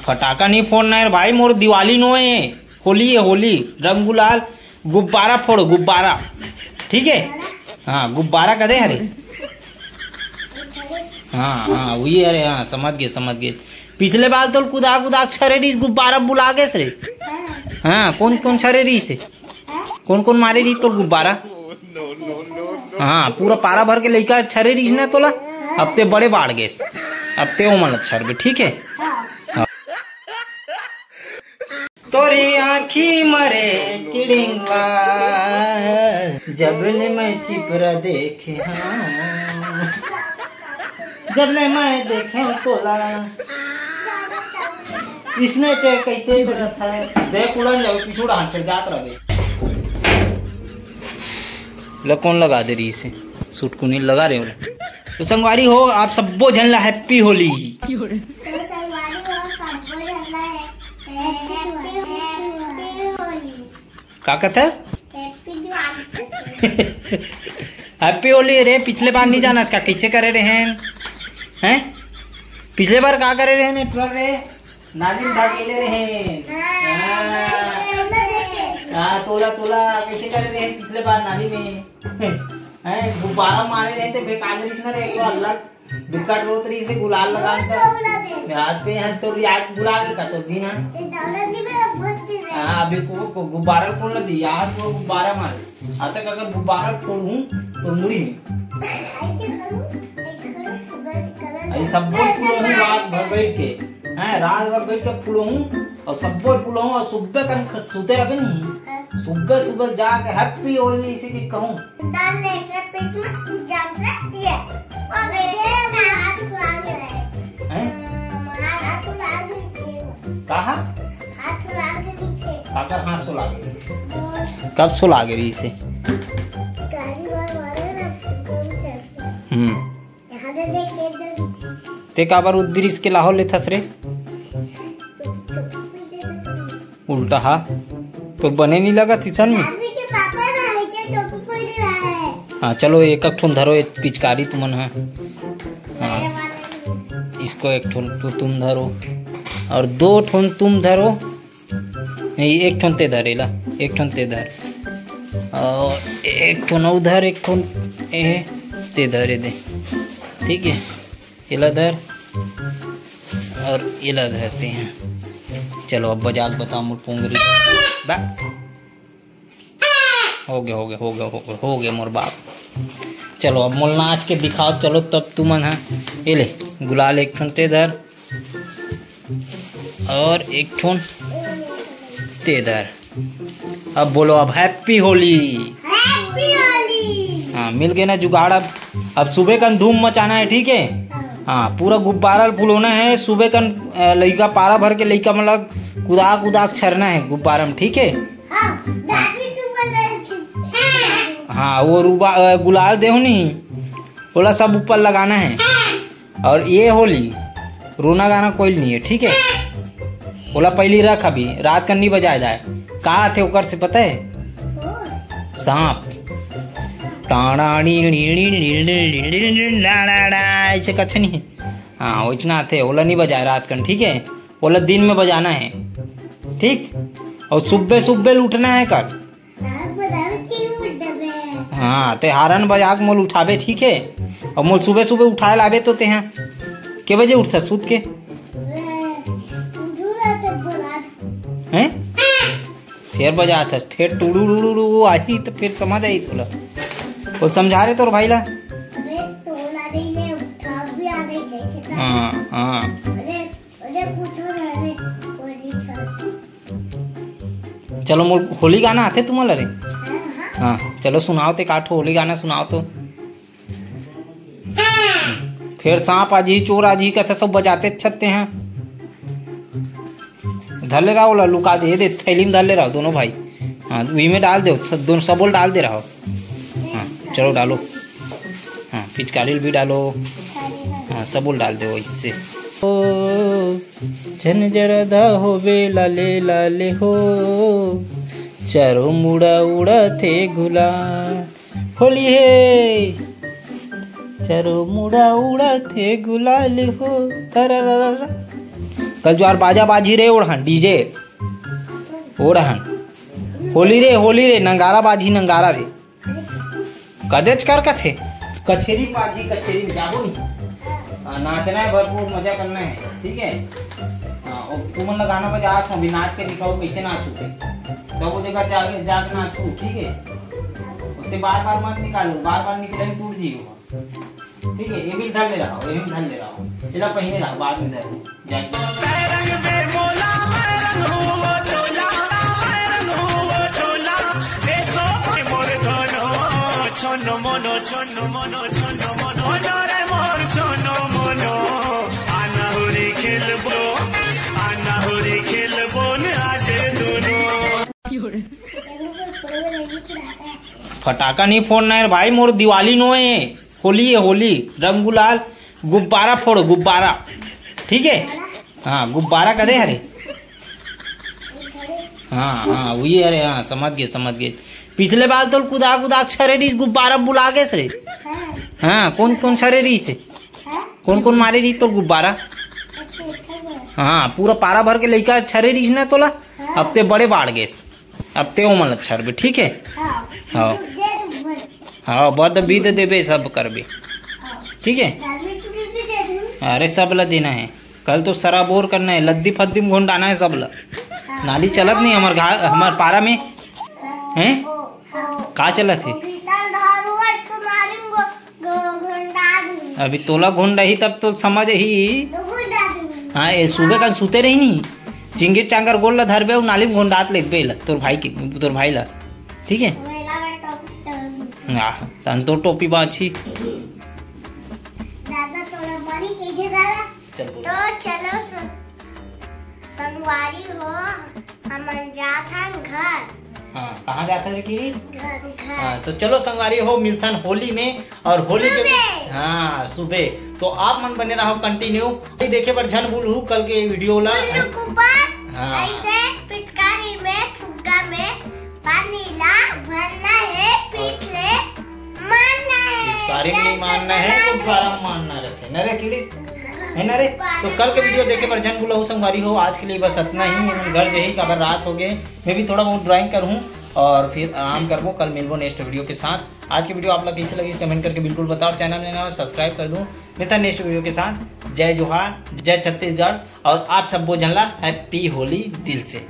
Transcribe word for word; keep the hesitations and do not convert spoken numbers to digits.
फटाका नहीं फोड़ना है भाई, मोर दिवाली नो है, होली है, होली। रंग गुलाल, गुब्बारा फोड़ो, गुब्बारा। ठीक है? हाँ, गुब्बारा कदे हरे। हाँ, हाँ, वही, अरे हाँ, समझ गए, समझ गए। पिछले बार तो कुदा कुदा छरे रहीस, गुब्बारा बुला गए रे। हाँ, कौन कौन छरे रहीस हे? कौन कौन मारे रहीस तोर गुब्बारा? हाँ, पूरा पारा भर के लइका छरे रहीस ना तोला। अब ते बड़े बाढ़ गए, अब ते ओमन ला छरबे, ठीक है? हाँ। तोरी आँखी मरे किड़िंगा, जब ले मैं चिपरा देखे हाँ, जब ले मैं देखे तोला। इसने चे कैसे करत है? दे कुड़न जाओ, पीछू डाल के जात रहे। ल कौन लगा दे रहीस हे? सुटकुनी लगा रहे हो। तो संगवारी हो, आप सब्बो झन ला हैप्पी होली। तो संगवारी हो, सब्बो झन ला है, हैप्पी, हैप्पी होली। का कहत हस? हैप्पी दिवाली। हैप्पी होली रे। पिछले बार नहीं जानस का, कैसे करे रहे हैं? हैं? पिछले बार का करे रहे हैं नेटवर्क रे? नाली में भागेले रहे। हाँ। हाँ, तोला, तोला, कैसे करे रहे पिछले बार नाली में? हैं, गुब्बारा मारे रहे थे, फेंका दे रहीस ना रे, एक तो अलग बिकट रोत रहीस हे, गुलाल लगा के। आते हैं तो याद बुला के का तो दिन है। हाँ, अभी को, को गुब्बारा कौन लगी? याद को गुब्बारा मारे। आज तक अगर गुब्बारा फोड़ूं तो मुड़ी में। अरे सब बोल फूलो हूँ रात भर बैठ के, हैं, रात भर बैठ के फूलो हूँ और सब बोल फूलो हूँ और सुबह कन ख-, सोते रहे नहीं। सुबह सुबह जाके हैप्पी होली इसी की कहूँ। डाल लेके पेट में जब से ये। और ये हाथ फुला के रहे। हैं? हाथ फुला के रहे। कहा? हाथ फुला के रहे। काकर हाथ सुला के रहे? कब सुला के रहीस हे? गाड़ी वाला मारे ना, फोन करके। हम्म। यहाँ पे देख, एक दो। ते काबर उद ब्रिज के लाहौर लेथस रे? तो, तो, उल्टा हा, तो बने नहीं लगा तिसन में। आदमी के पापा ना है, जो टोपी पहने रहा है। हाँ, चलो, एक एक ठोन धरो, एक पिचकारी तुमन हा। हाँ, इसको एक ठोन तू तुम धरो और दो ठोन तुम धरो। नहीं, एक ठोन ते धर एला, एक ठोन ते धर और एक ठोन अउ धर, एक ठोन ए ते धर ए दे, ठीक है। एला धर और एला धरते हैं। चलो, अब बजा के बताओ मोर पोंगरी। बा, हो गया, हो गया, हो गया, हो गया, हो गया मोर बाप। चलो, अब मोल नाच के दिखाओ। चलो, तब तुमन हा, ये ले, गुलाल एक ठोन ते धर और एक ठोन ते धर। अब बोलो, अब हैप्पी होली। हैप्पी होली। हाँ, मिल गए ना जुगाड़। अब, अब सुबह कन धूम मचाना है, ठीक है? हाँ। हाँ, पूरा गुब्बारा ल फुलोना है। सुबह कन, अ, लइका पारा भर के लइका मन ल कुदाक उदाक छरना है गुब्बारा में, ठीक है? हाँ, दादी तू बोल रही थी। हाँ, वो रुबा-, अ, गुलाल देहो नहीं, ओला सब ऊपर लगाना है। और ये होली रोना गाना कोई नहीं है, ठीक है? ओला पहली रख, अभी रात का नहीं बजाए जाए। का आथे ओकर से पता है? सांप। टाणाणी ऐसे कथे नहीं। हाँ, वो इतना आथे, ओला नहीं बजाए रात कन, ठीक है? ओला दिन में बजाना है, ठीक? और सुब्बे सुब्बे उठना है कर। हाँ, ते हारन बजा के मोल उठाबे, ठीक है? और मोल सुबह सुबह उठाए लाबे तो तेहा के बजे उठथस सुत के? हैं? फेर बजाथस, फेर टुड़ू टुड़ू टुड़ू आही तो फेर समझ आई तोला। बोल, समझा रे तोर भाई ला। हाँ, हाँ। चलो, मोर होली गाना आथे तुम्हारा रे? हाँ, चलो सुनाओ ते, काठो होली गाना सुनाओ तो। फेर सांप आ जी, चोर आ जी, कथे सब बजाते छत्ते हैं। धर ले रहो ला, लुका दे, दे, थैली में धर ले रहो दोनों भाई। हाँ, उही में डाल दो, स-, दोनों सबोल डाल दे रहो। हाँ, चलो डालो। हाँ, पिचकारी भी डालो। हाँ, सबोल डाल दो इससे। ओ, झन जरा दा होवे लाले लाले हो, चारों मुड़ा उड़ा थे गुलाल। होली हे, चारों मुड़ा उड़ा थे गुलाल हो, तरररर। कल जुआर बाजा बाजी रे ओढ़न, डीजे ओढ़न। होली रे, होली रे, नंगारा बाजी, नंगारा रे। कदेच कर कथे, कछेरी बाजी, कछेरी में जाबो नहीं। हाँ, नाचना है भरपूर, मजा करना है, ठीक है। हाँ, और तुमन ला गाना बजा, अभी नाच के दिखाओ कैसे नाचू थे। तो वो जगह जाके, जाके नाचू, ठीक है। उससे बार बार मत निकालो, बार बार निकले टूट जियो। ठीक है, ये भी धर ले रहा हो, ये भी धर ले रहा हो, इला पहिने रहा, बाद में धर। फटाका नहीं फोड़ना है भाई, मोर दिवाली नो है, होली है, होली। रंग गुलाल, गुब्बारा फोड़ो, गुब्बारा। ठीक है, हाँ, गुब्बारा कदे हरे। हाँ, हाँ, वही, अरे हाँ, समझ गए, समझ गए। पिछले बार तो कुदा कुदा छरे रहीस, गुब्बारा बुला गेस रे। हाँ, कौन कौन छरे रहीस हे? कौन कौन मारे रहीस तो गुब्बारा? हाँ, पूरा पारा भर के लइका छरे रहीस ना तोला। अब ते बड़े बाढ़ गेस, अब ते ओमन ला छरबे, ठीक है? हाँ। हाँ, बद बीत देबे, सब करबे, ठीक है? अरे, सब ला देना है। कल तो सराबोर करना है, लद्दी फद्दी में घोंडाना है सब ला। नाली चलत नहीं हमार घा-, हमार पारा में, हैं? का चलत है? अभी तोला घोंडा ही तब तो समझ ही। हाँ, ये सुबह का सुते रही नहीं, चिंगिर चांगर गोल ला धरबे, नाली में घोंडात लेबे ला, तोर भाई के, तोर भाई ला, ठीक है? हाँ, तन तो टोपी बाछी। चल बोल। तो चलो स-, संगवारी हो, हमन जात हन घर। हाँ, कहाँ जात हन रे किरीस? घर, घर। हाँ, तो चलो संगवारी हो, मिलथन होली में, और होली के सुबह। हाँ, सुबह। तो आप मन बने रहो continue, देखे बर झन भूलहू कल के वीडियो ला। हाँ। ऐसे पिचकारी में, फुग्गा में पानी ला भरना है, पीठ ले मारना है। पिचकारी में नहीं मारना है, गुब्बारा मारना रहते है ना रे किरीस, है ना रे? तो कल के वीडियो देखे बर झन भूलहू संगवारी हो। आज के लिए बस इतना ही। हम घर जाही, काबर रात हो गए। मैं भी थोड़ा बहुत ड्राइंग करूँ और फिर आराम करबो। कल मिलबो नेक्स्ट वीडियो के साथ। आज की वीडियो आप लोग कैसे लगी, कमेंट करके बिल्कुल बताओ। चैनल में नया हो, सब्सक्राइब कर दूँ। मिलता नेक्स्ट वीडियो के साथ। जय जोहार, जय छत्तीसगढ़, और आप सब बोझन ला हैप्पी होली दिल से।